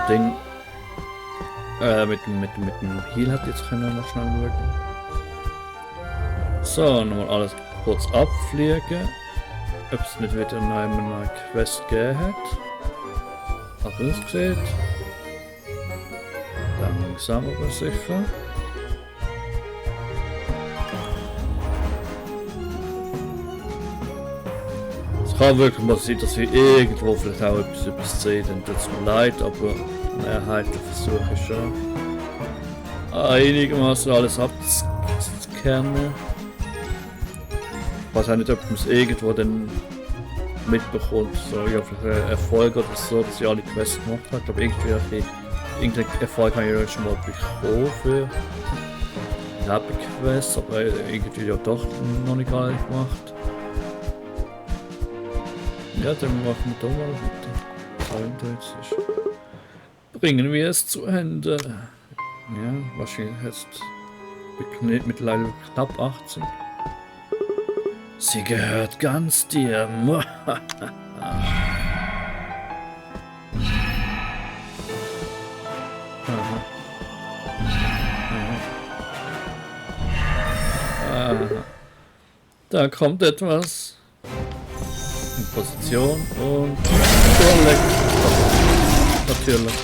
Ding. Mit dem Heal hat jetzt können wir noch schnell schauen. So, nochmal alles kurz abfliegen. Ob es nicht wieder eine Quest gegeben hat. Habt ihr das gesehen? Langsam aber sicher. Es kann wirklich mal sein, dass wir irgendwo vielleicht auch etwas sehen, dann tut es mir leid, aber mehrheitlich versuche ich schon einigermaßen alles abzuscannen. Ich weiß auch nicht, ob man es irgendwo dann mitbekommt, so ja, vielleicht ein Erfolg oder so, dass ich alle Quests gemacht habe. Ich glaube, irgendeinen Erfolg habe ich ja schon mal bekommen für Nebenquests, aber irgendwie ja doch noch nicht alle gemacht. Ja, dann machen wir da mal weiter. Bringen wir es zu Ende. Ja, wahrscheinlich jetzt mittlerweile knapp 18. Sie gehört ganz dir. Da kommt etwas. In Position und natürlich.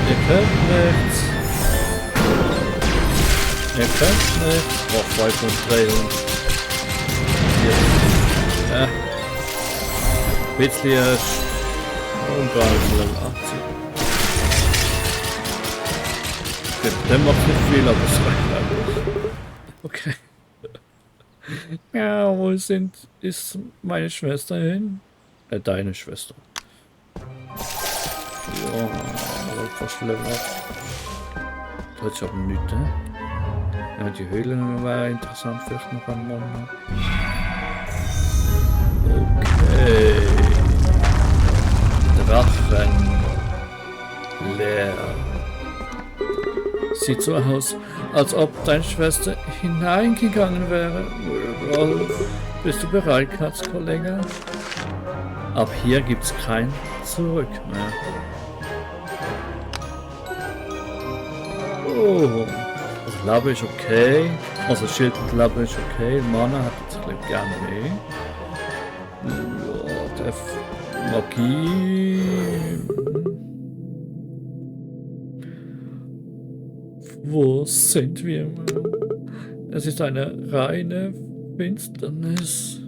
Ihr könnt nichts. Ihr könnt nichts. Oh, 5 und 300. Ja. Bisschen erst. Und dann Level 80. Okay, der macht nicht viel, aber es reicht eigentlich. Okay. Ja, wo ist meine Schwester hin? Deine Schwester. Ja, fast Level 8. Da hat es aber nichts, ne? Ja, die Höhlen wäre interessant, vielleicht noch einmal. Okay. Drachen. Leer. Sieht so aus, als ob deine Schwester hineingegangen wäre. Bist du bereit, Katzkollege? Ab hier gibt's kein Zurück mehr. Oh, also Labe ist okay. Also Schild und Labe ist okay. Mana hat jetzt gleich gar nicht. Ja, der Magie. Wo sind wir? Es ist eine reine Finsternis.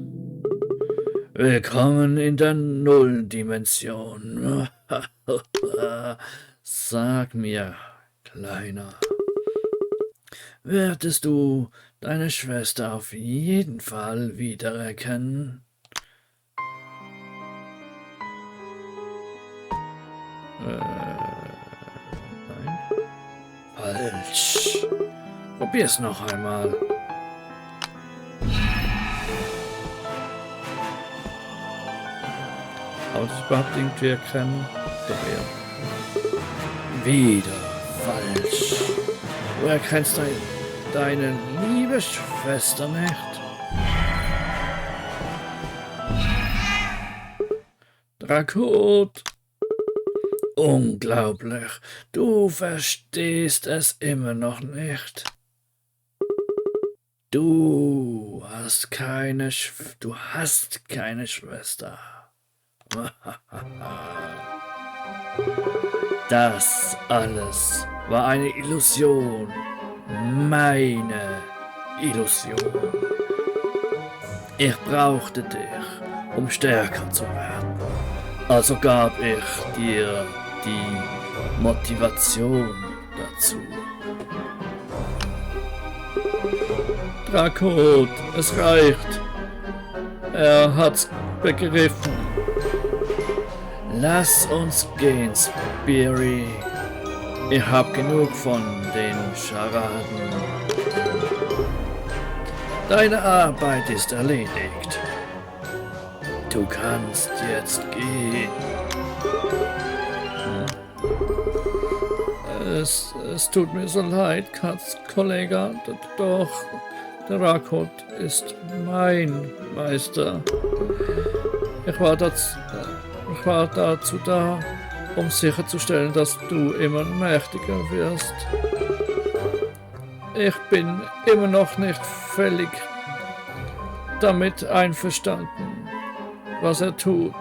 Willkommen in der Nulldimension. Sag mir, Kleiner, würdest du deine Schwester auf jeden Fall wiedererkennen? Nein. Falsch. Probier's noch einmal. Aber das überhaupt irgendwie erkennen? Doch eher. Wieder falsch. Du erkennst deine liebe Schwester nicht. Drakot. Unglaublich. Du verstehst es immer noch nicht. Du hast keine Schwester. Das alles war eine Illusion. Meine Illusion. Ich brauchte dich, um stärker zu werden. Also gab ich dir die Motivation dazu. Drakot, es reicht. Er hat's begriffen. Lass uns gehen, Spiri. Ich hab genug von den Scharaden. Deine Arbeit ist erledigt. Du kannst jetzt gehen. Es tut mir so leid, Katzkollege, doch Drakot ist mein Meister. Ich war dazu da, um sicherzustellen, dass du immer mächtiger wirst. Ich bin immer noch nicht völlig damit einverstanden, was er tut.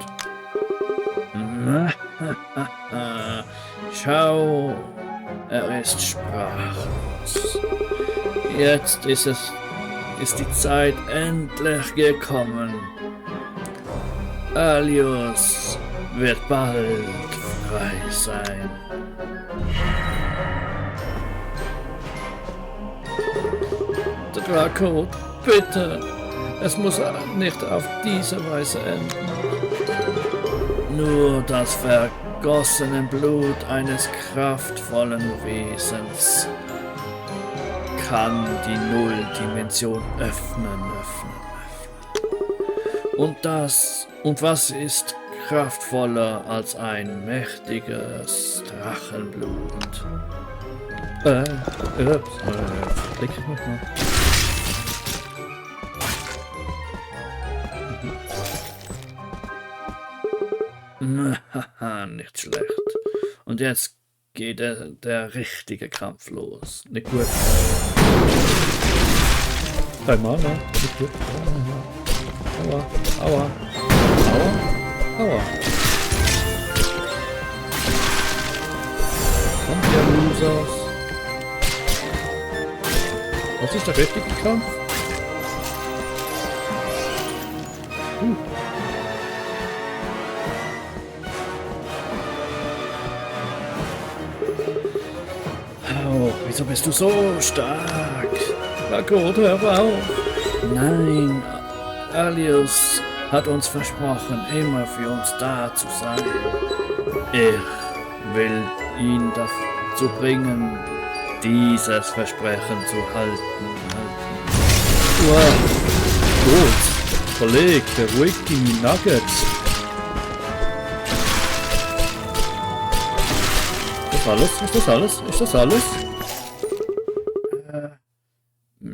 Schau, er ist sprachlos. Jetzt ist die Zeit endlich gekommen. Alius wird bald frei sein. Draco, bitte. Es muss nicht auf diese Weise enden. Nur das vergossene Blut eines kraftvollen Wesens kann die Nulldimension öffnen. Und was ist kraftvoller als ein mächtiges Drachenblut? Klick ich nochmal. Haha, nicht schlecht. Und jetzt geht der richtige Kampf los. Nicht gut. Dreimal, ne? Nicht gut. Aua, aua, aua, aua. Kommt ihr Losers. Was ist der richtige Kampf? Oh, wieso bist du so stark? Draco, hör auf. Nein, Alius hat uns versprochen, immer für uns da zu sein. Ich will ihn dazu bringen, dieses Versprechen zu halten. Wow. Gut, Kollege, beruhig die Nuggets. Ist das alles? Ist das alles?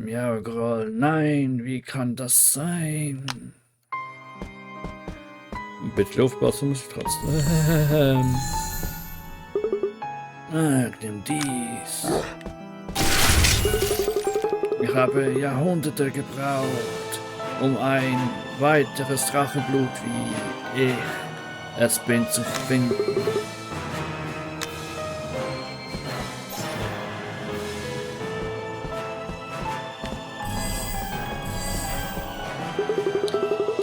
Ja, Groll, nein, wie kann das sein? Bitte aufpassen muss ich trotzdem. Nimm dies. Ich habe Jahrhunderte gebraucht, um ein weiteres Drachenblut wie ich es bin zu finden.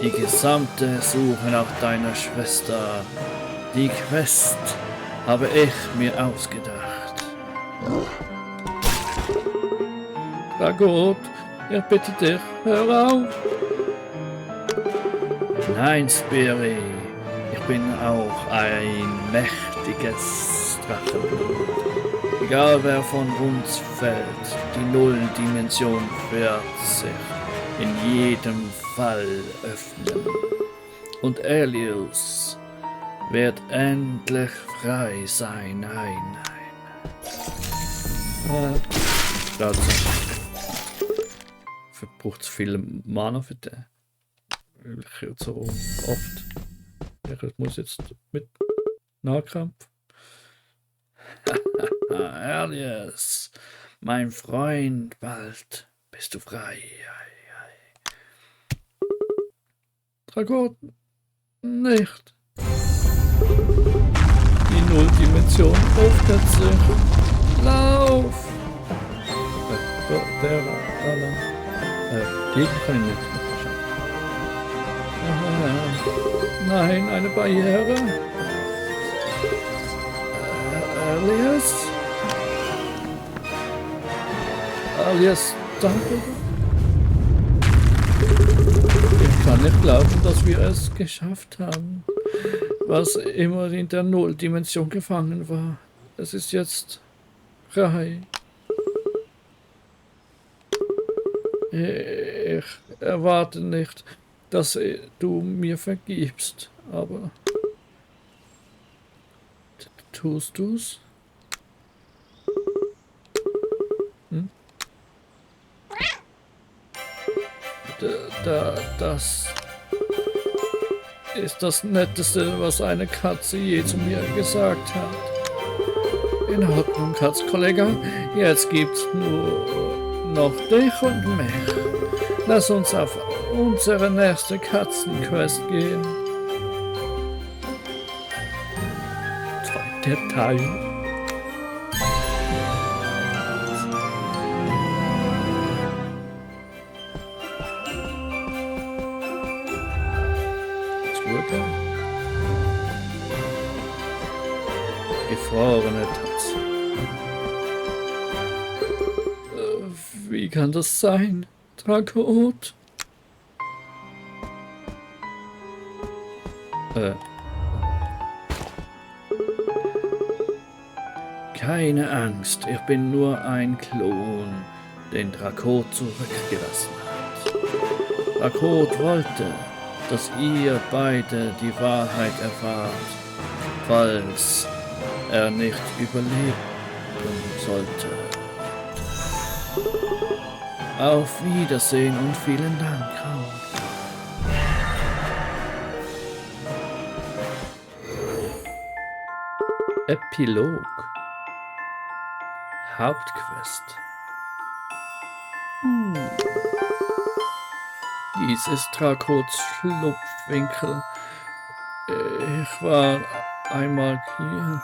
Die gesamte Suche nach deiner Schwester, die Quest, habe ich mir ausgedacht. Na gut, ich bitte dich, hör auf. Nein, Spiri, ich bin auch ein mächtiges Drachenblut. Egal wer von uns fällt, die Nulldimension wird sich in jedem Fall öffnen. Und Alius wird endlich frei sein. Nein. Dazu verbraucht es viel Mana für den. Ich höre so oft. Ich muss jetzt mit Nahkampf. Alius, mein Freund, bald bist du frei. Draco, nicht. Die Nulldimension öffnet sich. Lauf! Der Gegner kann ich nicht. Nein, eine Barriere. Alias, danke. Ich kann nicht glauben, dass wir es geschafft haben. Was immer in der Nulldimension gefangen war. Es ist jetzt frei. Ich erwarte nicht, dass du mir vergibst, aber tust du's? Das ist das Netteste, was eine Katze je zu mir gesagt hat. In Ordnung, Katzkollege. Jetzt gibt's nur noch dich und mich. Lass uns auf unsere nächste Katzenquest gehen. Zweiter Teil. Gefrorene Tatze. Wie kann das sein, Drakot? Keine Angst, ich bin nur ein Klon, den Drakot zurückgelassen hat. Drakot wollte, dass ihr beide die Wahrheit erfahrt, falls er nicht überleben sollte. Auf Wiedersehen und vielen Dank, Raum. Epilog. Hauptquest. Dies ist Drakots Schlupfwinkel. Ich war einmal hier.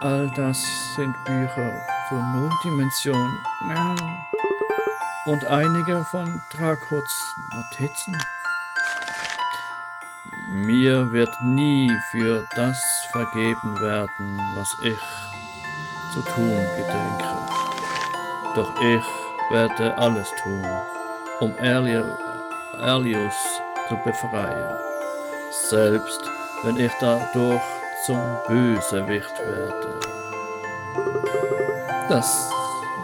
All das sind Bücher für Nulldimension. Und einige von Drakots Notizen. Mir wird nie für das vergeben werden, was ich zu tun gedenke. Doch ich werde alles tun, um Aelius zu befreien. Selbst wenn ich dadurch zum Bösewicht werde. Das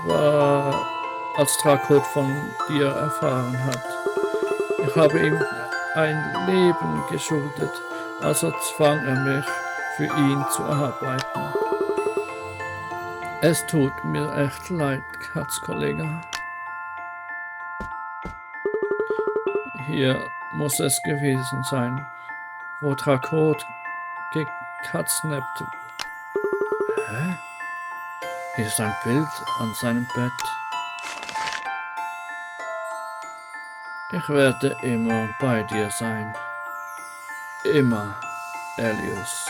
war, als Drakot von dir erfahren hat. Ich habe ihm ein Leben geschuldet, also zwang er mich, für ihn zu arbeiten. Es tut mir echt leid, Katzkollege. Hier muss es gewesen sein, wo Drakot gekatznappt. Hä? Hier ist ein Bild an seinem Bett. Ich werde immer bei dir sein. Immer, Aelius.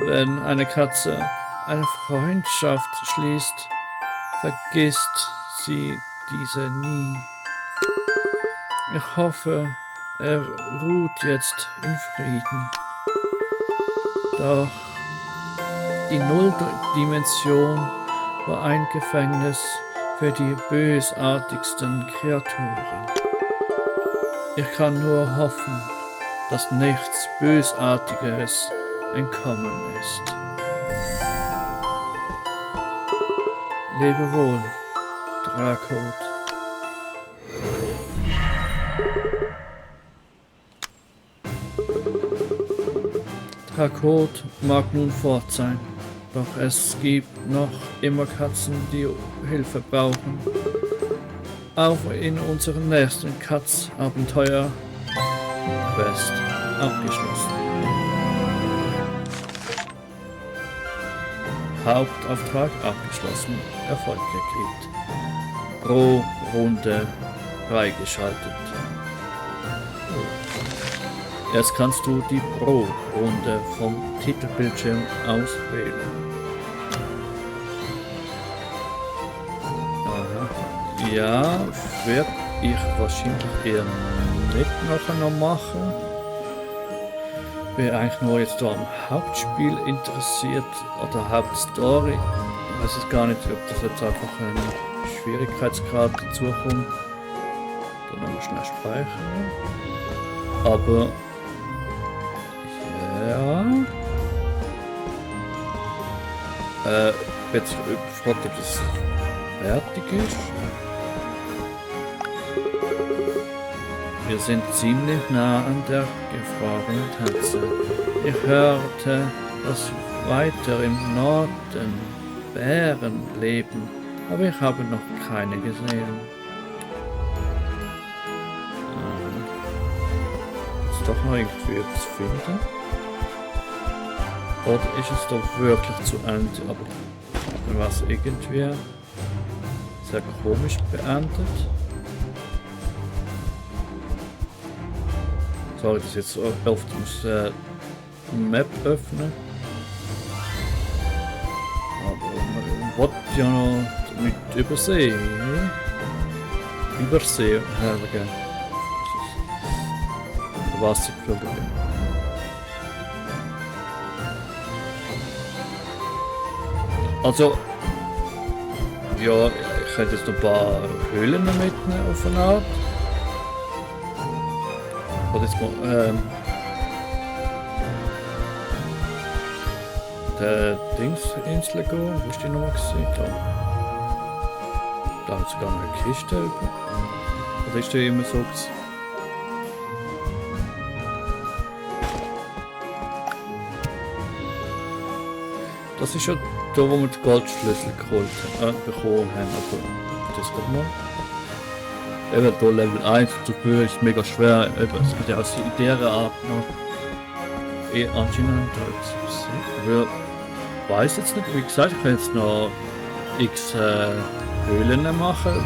Wenn eine Katze eine Freundschaft schließt, vergisst sie diese nie. Ich hoffe, er ruht jetzt in Frieden. Doch die Nulldimension war ein Gefängnis für die bösartigsten Kreaturen. Ich kann nur hoffen, dass nichts Bösartiges entkommen ist. Lebe wohl, Drakot. Drakot mag nun fort sein, doch es gibt noch immer Katzen, die Hilfe brauchen. Auch in unserem nächsten Katz-Abenteuer Quest abgeschlossen. Hauptauftrag abgeschlossen, Erfolg gekriegt. Pro Runde freigeschaltet. Jetzt kannst du die Pro-Runde vom Titelbildschirm auswählen. Aha. Ja, werde ich wahrscheinlich eher nicht nachher noch machen. Bin eigentlich nur jetzt da am Hauptspiel interessiert oder Hauptstory. Ich weiß jetzt gar nicht, ob das jetzt einfach ein Schwierigkeitsgrad dazu kommt. Dann noch schnell speichern. Aber ja. Jetzt gefragt, ob das fertig ist. Wir sind ziemlich nah an der gefrorenen Tatze. Ich hörte, dass weiter im Norden Bären leben, Aber ich habe noch keine gesehen. Ist doch noch irgendwie zu finden. Oder ist es doch wirklich zu Ende? Aber dann war es irgendwie sehr komisch beendet. Soll ich das jetzt auf der Map öffnen? Aber man will ja noch nicht übersehen. Übersehen, herrlich. Wasserflügel. Also, ja, ich könnte jetzt noch ein paar Höhlen mitnehmen auf eine Art. Oder jetzt mal, der Dingsinsel gehen. Wo ist die Nummer gesehen? Da haben sie sogar noch eine Kiste. Oder ist die immer so gewesen? Das ist ja da, wo wir den Goldschlüssel bekommen haben. Aber das geht mal. Eben hier Level 1 zu führen ist mega schwer. Eben, es gibt ja auch in dieser Art noch anscheinend aber ich weiß jetzt nicht, wie gesagt, ich kann jetzt noch x Höhlen machen.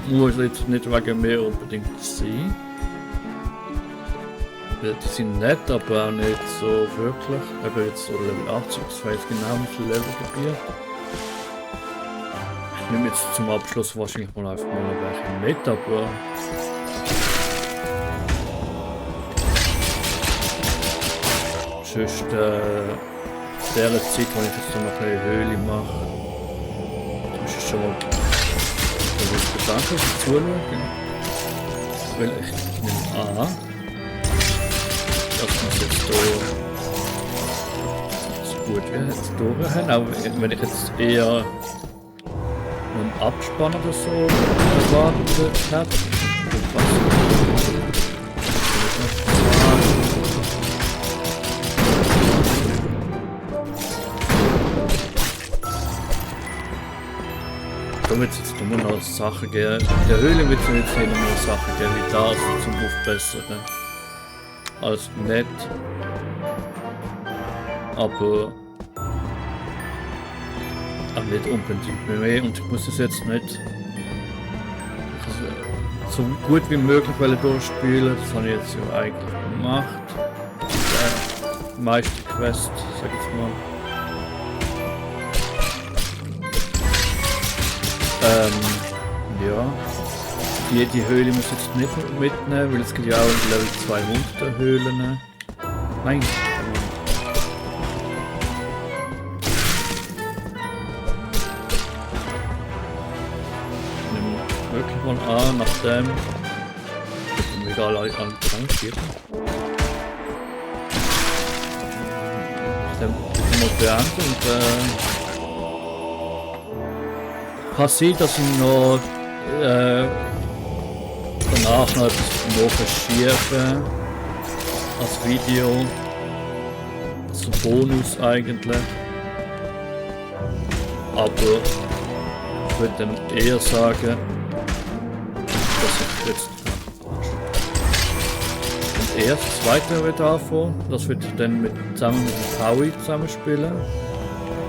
Muss jetzt nicht wegen mir unbedingt sein. Ja, die sind nett, aber auch nicht so wirklich. Aber jetzt so Level 80, das war jetzt genau wie viel Levelgebiet. Ich nehme jetzt zum Abschluss wahrscheinlich mal einfach mal welche mit, aber sonst der Zeit, wo ich jetzt noch eine Höhle mache, das ist schon mal bedanken fürs Zuschauen. Weil ich nehme an, dass wir es jetzt hier so gut wie jetzt durch haben, auch wenn ich jetzt eher einen Abspann oder so erwartet hätte. Da wird es jetzt nur noch Sachen geben. In der Höhle wird es jetzt nur noch Sachen geben wie das zum Aufbessern. Als nett. Aber nicht unbedingt mehr. Und ich muss das jetzt nicht so gut wie möglich durchspielen. Das habe ich jetzt ja eigentlich gemacht. Die meiste Quest, sag ich mal. Ja. Die Höhle muss ich jetzt nicht mitnehmen, weil es gibt ja auch Level 200 Höhlen. Nein. Ich nehme wirklich mal an, nachdem ich egal alle trankiert. Nachdem ich mal beenden und kann sein, dass ich noch danach noch etwas recherchieren als Video, als Bonus eigentlich. Aber ich würde dann eher sagen, dass ich jetzt und erst das zweite wird anfangen. Das wird dann zusammen mit dem Howie zusammenspielen.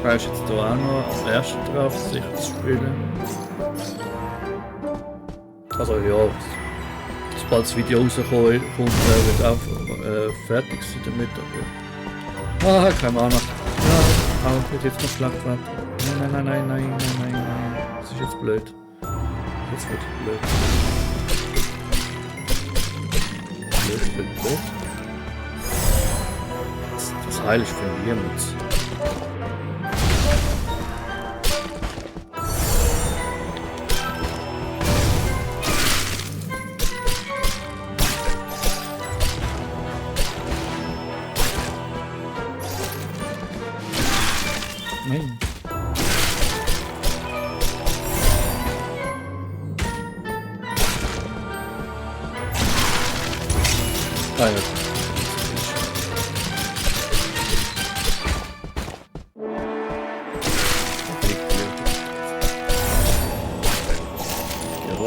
Da ist jetzt hier auch noch als erster drauf, sicher zu spielen. Also ja, sobald das Video rauskommt, wird auch fertig sein damit. Aber keine Ahnung. Ja, wird jetzt noch schlecht werden. Nein. Das ist jetzt blöd. Jetzt wird es blöd. Blöd. Das Heil ist von niemand. Nein. Ah ja.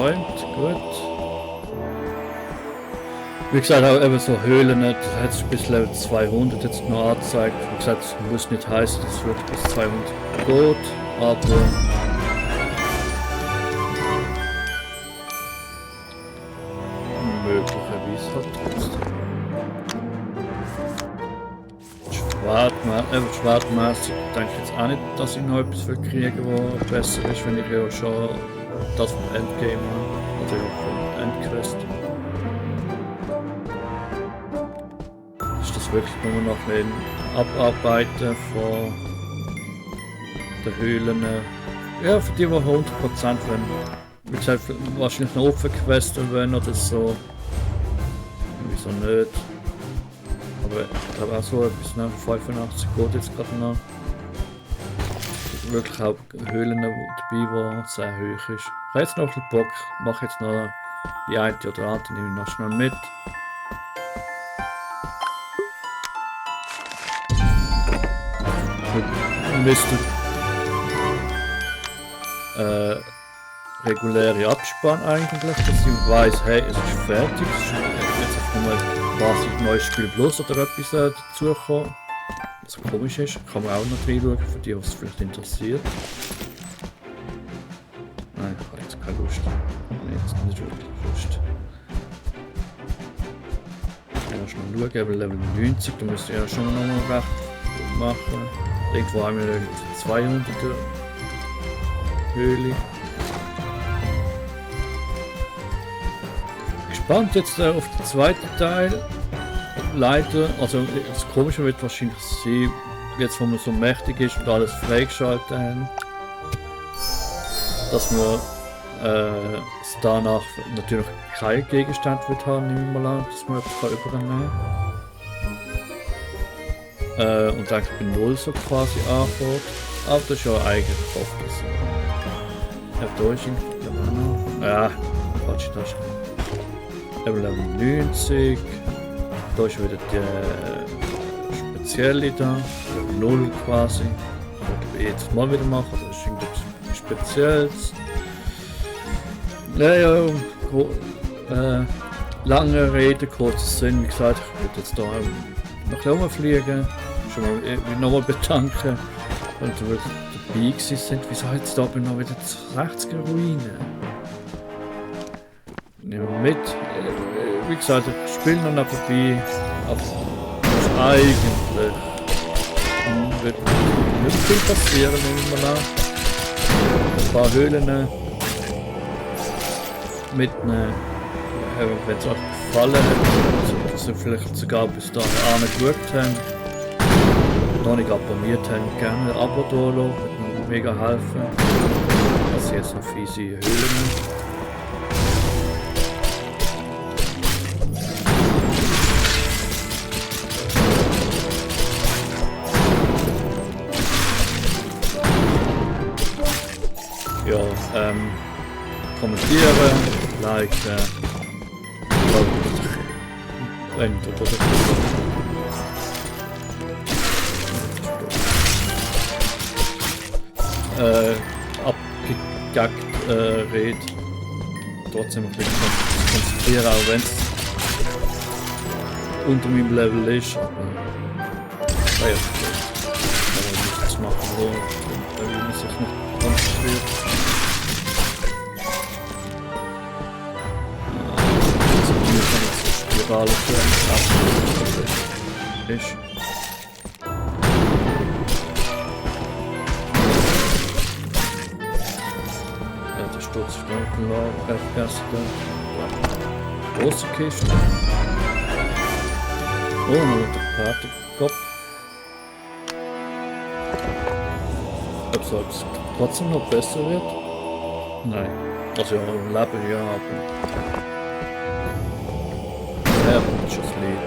geräumt, gut. Wie gesagt, auch eben so Höhlen, das hat sich bis Level 200 jetzt noch angezeigt. Wie gesagt, es muss nicht heißen, dass es wirklich bis 200 geht, aber möglicherweise halt trotzdem. Schwertmäßig denke ich jetzt auch nicht, dass ich noch etwas will kriegen, was besser ist, wenn ich ja schon das vom Endgame habe, also ja vom Endquest. Ist das wirklich nur noch ein Abarbeiten von den Höhlen? Ja, für die 100% wenn, wie gesagt, wahrscheinlich noch Opferquesten wollen oder so. Wieso nicht? Aber ich glaube auch so etwas, ne? 85 geht jetzt gerade noch. Wirklich auch Höhlen dabei, wo sehr hoch ist. Ich habe jetzt noch ein bisschen Bock, mache jetzt noch die eine oder andere, nehme ich noch schnell mit. Müsste reguläre Abspann eigentlich, dass ich weiss, hey, es ist fertig, es ist jetzt auf einmal quasi ein neues Spiel Plus oder etwas dazugekommen. Was komisch ist, kann man auch noch reinschauen, für die, was es vielleicht interessiert. Nein, ich habe jetzt keine Lust. Nein, jetzt nicht wirklich Lust. Ich kann schon mal schauen, aber Level 90, da müsste ich ja schon noch recht machen. Irgendwo haben wir eine 200er Höhle. Gespannt jetzt auf den zweiten Teil. Leider, also das Komische wird wahrscheinlich sein, jetzt wo man so mächtig ist und alles freigeschaltet haben, dass man danach natürlich keinen Gegenstand wird haben, nehmen wir mal an, dass man etwas übernehmen kann. Und eigentlich bei Null so quasi anfängt. Aber das ist ja eigentlich oft so. Ja, da ist irgendwie, ja, falsche Taste. Level 90. Da ist wieder die spezielle da, Level 0 quasi. Ich will jetzt mal wieder machen, das ist irgendetwas Spezielles. Ja, lange Rede, kurzer Sinn, wie gesagt, ich würde jetzt da noch rumfliegen, schon mal nochmal bedanken, weil ihr wirklich dabei gewesen sind. Wieso jetzt da noch wieder 60er Ruinen? Nehmen wir mit. Wie gesagt, ich spiele noch nebenbei, aber eigentlich wird nicht viel passieren, nehmen wir an. Ein paar Höhlen mitnehmen, wenn es euch gefallen hat, dass ihr vielleicht sogar bis dahin angeschaut habt, noch nicht abonniert habt, gerne ein Abo da lassen, würde mir mega helfen. Das sind jetzt noch fiese Höhlen. Ja, kommentieren, liken, abgegackt Red. Trotzdem ein bisschen konzentrieren, auch wenn es unter meinem Level ist. Aber ja, kann man nichts machen, wo man sich nicht konzentriert. Spirale für ist. Ja, der Sturz ist noch erste große Kiste. Oh, noch der Partykopf. Ob es trotzdem noch besser wird? Nein. Also ja, Leben ja, aber ja, das Leben.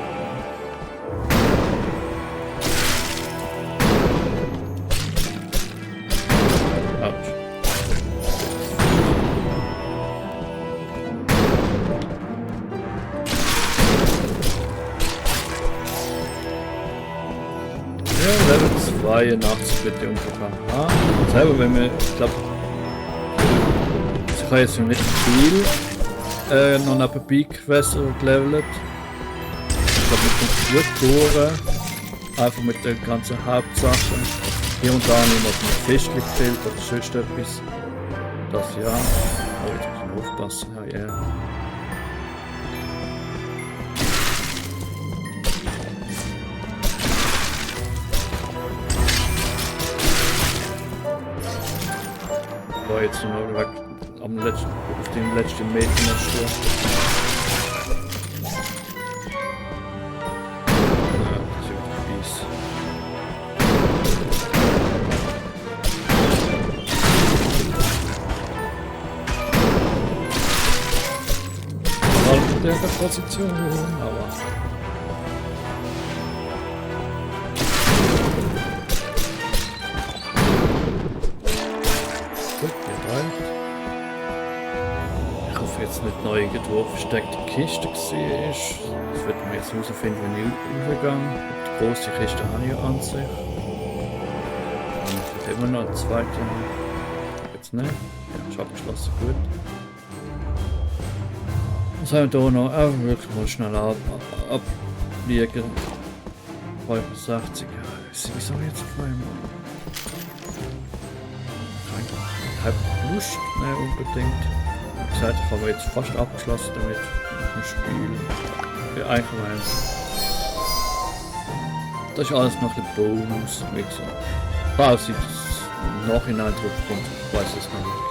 Autsch. Ja, Level 82 bitte ungefähr. Selber, wenn wir, ich glaube, Ich habe jetzt nicht viel noch nebenbei gewesen und gelevelt. Ich glaube, ich komme gut durch. Einfach mit den ganzen Hauptsachen. Hier und da habe ich noch ein Fischchen gefehlt oder sonst etwas. Das ja. Oh, jetzt muss ich aufpassen. Ja, yeah. War jetzt noch weg auf den letzten Meter noch stehen. Ja, das ist wirklich fies. Halt der Position, aber. Ich hoffe jetzt nicht noch irgendwo versteckte Kiste war. Das wird man jetzt herausfinden, wenn ich raufgehe. Die grosse Kiste habe ich ja an sich. Und ich habe immer noch eine zweite. Jetzt nicht. Ja, ist abgeschlossen, gut. Was haben wir hier noch? Auch wirklich mal schnell abliegen. 65. Wieso jetzt auf einmal? Ich habe Lust, ne, unbedingt. Wie gesagt, ich habe jetzt fast abgeschlossen damit mit dem Spiel. Ja, eigentlich mein. Das ist alles noch ein Bonus, wie gesagt. Falls ich das im Nachhinein drauf kommt, ich weiß es noch nicht.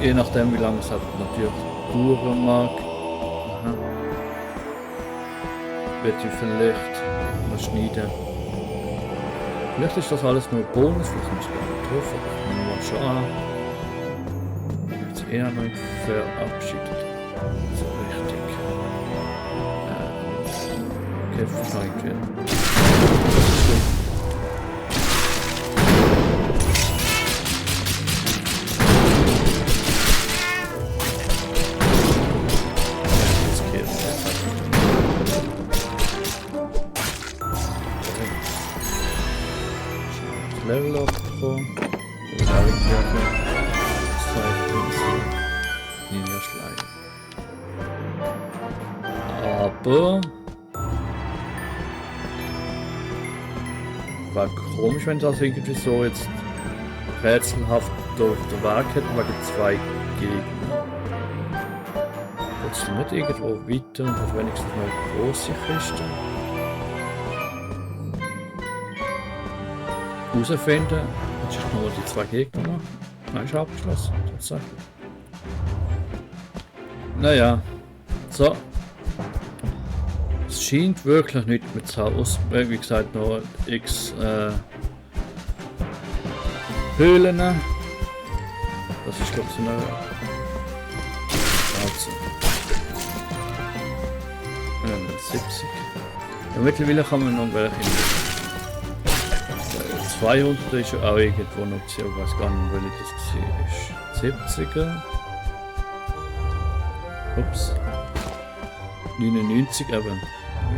Je nachdem, wie lange es halt natürlich dauern mag. Aha. Wird ich vielleicht noch schneiden. Vielleicht ist das alles nur Bonus, vielleicht muss ich gar nicht drauf, aber ich nehme mal schon an. Jetzt eher noch verabschiedet. So richtig. Okay, vielleicht wieder. Level up bekommen. Ninja Schleier. Aber war komisch, wenn das irgendwie so jetzt rätselhaft auf der Waage hätten, wegen 2 Gegner. Willst du nicht irgendwo weiter und hat wenigstens mal eine große Kiste? Herausfinden. Jetzt ist nur die 2 Gegner noch. Nein, ist abgeschlossen. Tatsächlich. Naja. So. Es scheint wirklich nicht mit zu Haus. Wie gesagt, noch x Höhlen. Das ist glaube ich so eine. Also. 70. Ja, mittlerweile kann man noch welche. 200 ist ja auch irgendwo noch gesehen, ich weiß gar nicht, welche das war. 70er. Ups. 99 eben.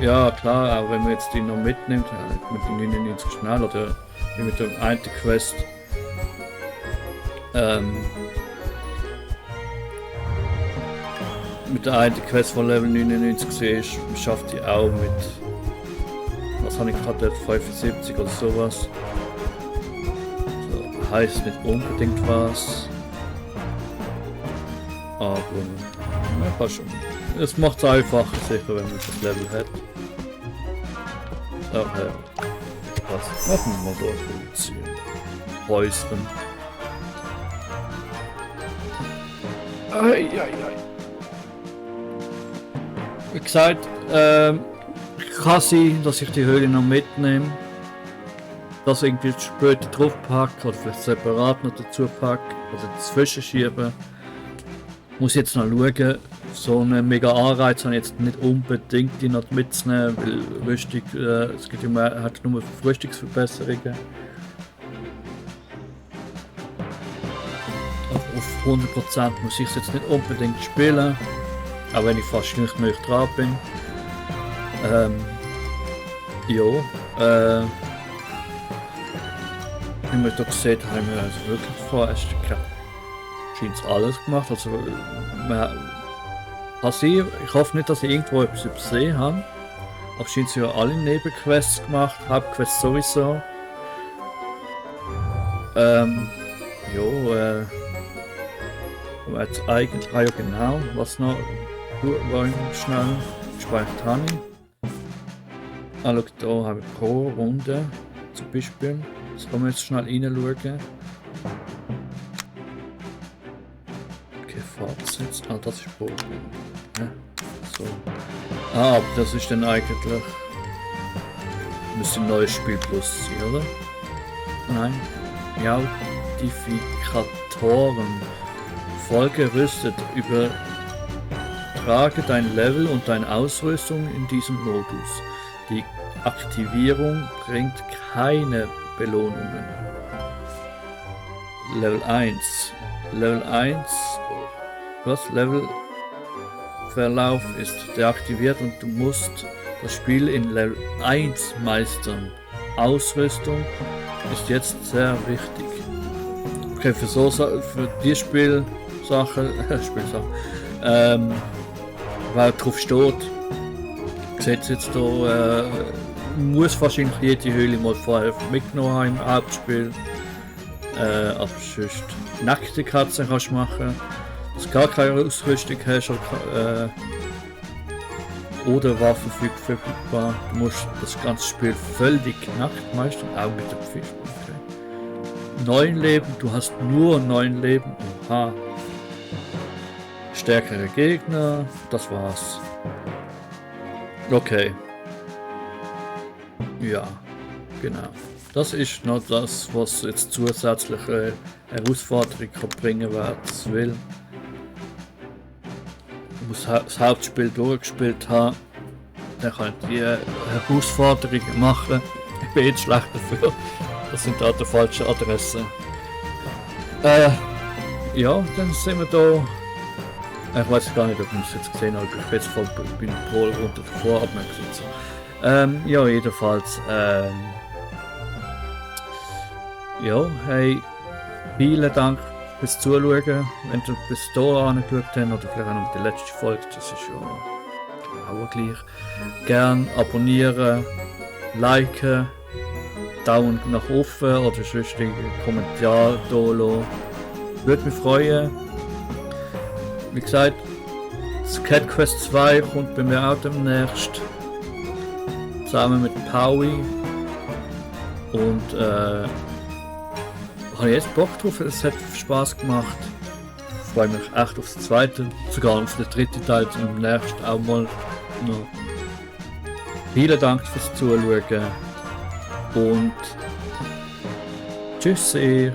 Ja klar, auch wenn man jetzt die noch mitnimmt, mit den 99 schnell oder wie mit der einen Quest. Mit der einen Quest von Level 99 war, schafft die auch mit. Was habe ich gerade, 75 oder sowas. Heißt nicht unbedingt was, aber ja, schon. Es macht es einfacher sicher, wenn man das Level hat. Daher, was machen wir mal durchproduzieren? Häuschen. Wie gesagt, kann sein, dass ich die Höhle noch mitnehme. Das irgendwie später drauf packe oder vielleicht separat noch dazu packe oder dazwischen schieben. Muss jetzt noch schauen. So einen mega Anreiz habe ich jetzt nicht unbedingt, die noch mitzunehmen, weil Rüstung, es gibt ja hat nur Rüstungsverbesserungen. Auf 100% muss ich es jetzt nicht unbedingt spielen, auch wenn ich fast nicht mehr dran bin. wie wir da gesehen haben, wir also wirklich vorerst scheint es alles gemacht. Also, ich hoffe nicht, dass ich irgendwo etwas übersehen habe. Aber scheint sie ja alle Nebenquests gemacht, Hauptquests sowieso. Jetzt eigentlich, ja genau, was noch wollen schnell gespeichert habe ich. Schau, da habe ich pro Runde zum Beispiel. Das kann man jetzt schnell reinschauen. Okay, Fazit. Das ist pro Runde. Ja, so. Aber das ist dann eigentlich. Müsste ein neues Spiel plus sein, oder? Nein. Ja, Modifikatoren. Vollgerüstet. Übertrage dein Level und deine Ausrüstung in diesem Modus. Die Aktivierung bringt keine Belohnungen. Level 1. Level 1. Levelverlauf ist deaktiviert und du musst das Spiel in Level 1 meistern. Ausrüstung ist jetzt sehr wichtig. Okay, für die Spielsache, weil drauf steht, sieht jetzt da, muss wahrscheinlich jede Höhle mal vorher mitgenommen haben im Hauptspiel. Aber sonst nackte Katzen kannst du machen, dass du gar keine Ausrüstung hast oder Waffen verfügbar. Du musst das ganze Spiel völlig nackt meistern, auch mit der Pflicht. Okay. 9 Leben, du hast nur 9 Leben. Oha. Stärkere Gegner, das war's. Okay. Ja, genau. Das ist noch das, was jetzt zusätzliche Herausforderungen bringen wird. Das will. Ich muss das Hauptspiel durchgespielt haben. Dann kann ich die Herausforderungen machen. Ich bin jetzt schlecht dafür. Das sind da die falschen Adressen. Ja, dann sind wir da. Ich weiß gar nicht, ob man es jetzt gesehen hat. Ich bin jetzt voll bei der Pol runter davor abgesetzt. Ja, jedenfalls. Ja, hey, vielen Dank fürs Zuschauen. Wenn du bis hier angeschaut hast oder vielleicht auch noch die letzte Folge, das ist ja auch gleich. Gern abonnieren, liken, Daumen nach oben oder sonst einen Kommentar da lassen. Würde mich freuen. Wie gesagt, das Cat Quest 2 kommt bei mir auch demnächst. Zusammen mit Paui. Und habe ich jetzt Bock drauf, es hat Spaß gemacht. Ich freue mich echt auf das zweite, sogar auf den dritten Teil im nächsten auch mal noch. Vielen Dank fürs Zuschauen und tschüss ihr.